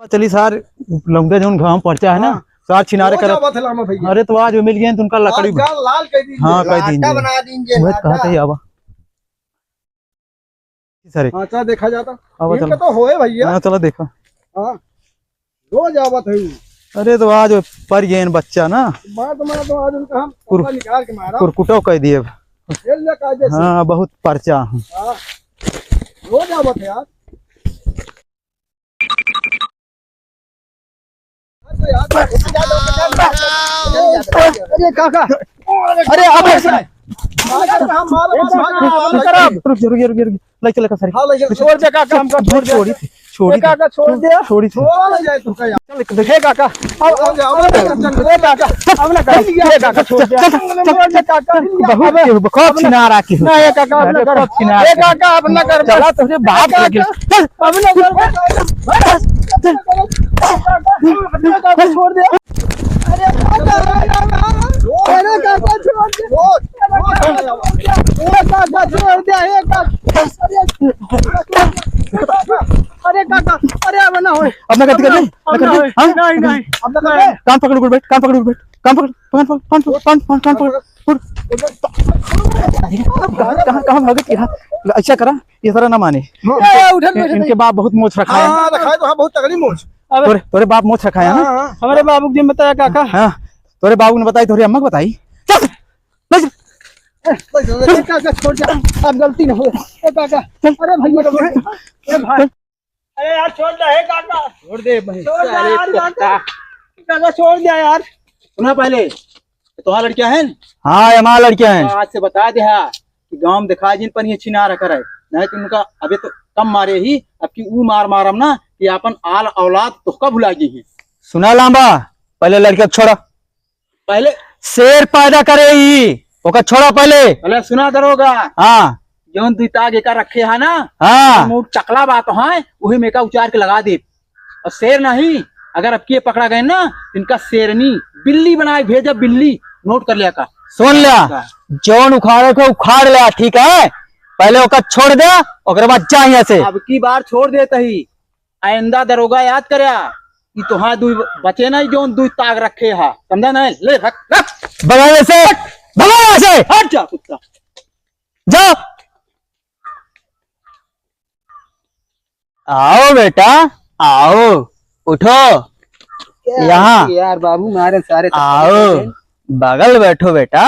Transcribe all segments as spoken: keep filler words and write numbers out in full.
चली सार, लौंडे जौन घाम परचा है ना, हाँ। सार छिनारे हो करत। जावत है लामा भैया। अरे तो आज वो मिल गए तो उनका लकड़ी आज गाल लाल कर दीजिए। हाँ, कर दीजिए। लाटा बना दीजिए, वह लाटा। कहते ही आवा। सर। हाँ, चला देखा जाता। आवा, इनका चला। तो होए भैया। हाँ, चला देखा। हाँ। रोज आवत है। अरे तो आज पर गए बच्चा ना। बात मार तो आज उनका हम कुर-, निकाल के मारा। कुरकुटो कह दिए। खेल ले कायदे से। हाँ, बहुत परचा है। हाँ। रोज आवत है यार। अरे काका, अरे अब रुक जा, रुक जा, रुक जा, रुक जा। ले चले का सारे। हाँ, ले चले। छोड़ दे काका, हमका छोड़ दे। छोड़ी थी, छोड़ी ए काका, छोड़ दे। छोड़ी थी। छोड़ ले जाए तो का यार। चल, देख। हे काका, अब, अब, अब, अब, ए काका, अब ना कर। ए काका, छोड़ दे। चल, चल, चल, चल, चल, काका। बहुत अब, के हो, बहुत अब ना। छिनारा के हो। ना, ए काका, अब ना अरे, कर। बहुत छिनारा ए के हो। काका, अब ना कर। चला, तोहरे बाप काका, लगे। चल। अब ना कर। ए काका, छोड़ दे। अरे काका, अरे काका, छोड़ दे। ए काका, छोड़ दे। ए काका, अरे काका, अरे अब ना होए। अब ना करती, अब ना, करती? अब ना होए। हाँ? नहीं, नहीं। अब ना होए। कान पकड़, उठ बैठ, कान पकड़, उठ बैठ, कान पकड़, कान पकड़, कान पकड़, कान पकड़, कान पकड़, उठ। अरे, कहाँ, कहाँ, कहाँ भागत? यहाँ, ऐसा करा, ये सारा ना माने। हाँ। ए, ए, उठे, उठे, इनके उठे। बाप बहुत मोछ रखा है। हाँ, रखा है तो हाँ, बहुत तगड़ी मोछ। अबे। तोरे, तोरे बाप मोछ रखा है ना? हाँ, हाँ। हमारे बाबू को जिन बताया काका। हाँ, तोरे बाबू ने बताई, तोरे अम्मा को बताई। चल, ले चल। ए, ए, काका, छोड़ दे। अब गलती ना हो। ए, काका। चल। अरे भैया, ए, भाई। अरे यार, छोड़ दे, हे काका। छोड़ दे, भाई। छोड़ दे साले यार, कुत्ता। काका। काका, छोड़ दे यार। सुना पहले, तुम्हारा लड़कियां हैं? हाँ, ये हमारा लड़कियां हैं। आज से बता दे हा कि गाँव में दिखा जिन पर ये छिनारा करे, नहीं तो उनका अबे तो कम मारे ही, अब की ऊ मार मारम ना कि अपन आल औलाद तोहका भुला गई है। सुना लांबा, पहले लड़कियां छोड़ा। पहले शेर पैदा करे ही, ओका छोड़ा पहले। पहले सुना दरोगा। हाँ। जौन दुई ताग एका रखे है ना, हाँ। मुंह टकला बात है, वही में का उचार के लगा दे। और शेर नहीं, अगर अब के पकड़ा गए ना, इनका शेरनी, बिल्ली बनाए भेजा, बिल्ली, नोट कर लिया का। सुन लिया, का। जौन उखाड़े को उखाड़ लिया, ठीक है, पहले ओका छोड़ दे, ओकरे बाद जा यहाँ से। अब की बार छोड़ देता ही, आइंदा दरोगा याद करया, ई तोहार दुई बचे नहीं, जौन दुई ताग रखे हा, समझा नहीं? ले, रख, रख। भगा यहाँ से, भगा यहाँ से। हट जा, कुत्ता। जाओ। आओ बेटा, आओ, उठो। क्या यहाँ। यार, बाबू मारे सारे थप्पड़ आओ, दे। बगल बैठो बेटा।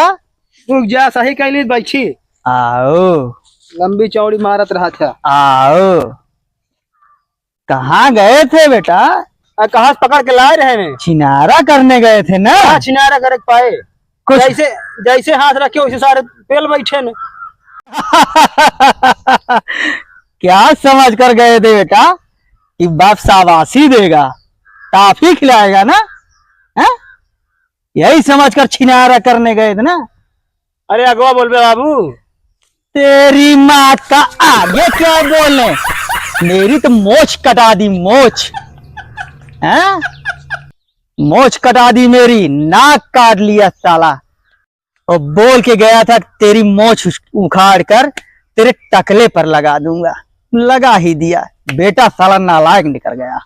रुक जा, सही कहली बैठी। आओ। लंबी चौड़ी मारत रहा था। आओ। कहाँ गए थे बेटा? आ, कहाँ से पकड़ के लाए रहे ने? छिनारा करने गए थे ना? कहाँ छिनारा करे के पाए? कुछ जैसे, जैसे हाथ रखे वैसे सारे पेल बैठे ने। क्या समझ कर गए थे बेटा कि बाप शाबाशी देगा, टाफी खिलाएगा ना? हैं? यही समझ कर छिनारा करने गए थे ना? अरे अगवा बोलबे बाबू। तेरी माँ का आगे क्या बोले, मेरी तो मोछ कटा दी, मोछ। हैं? मोछ कटा दी मेरी, नाक काट लिया साला। और बोल के गया था, तेरी मोछ उस-, उखाड़ कर तेरे टकले पर लगा दूंगा। लगा ही दिया, बेटा साला नालायक निकल गया।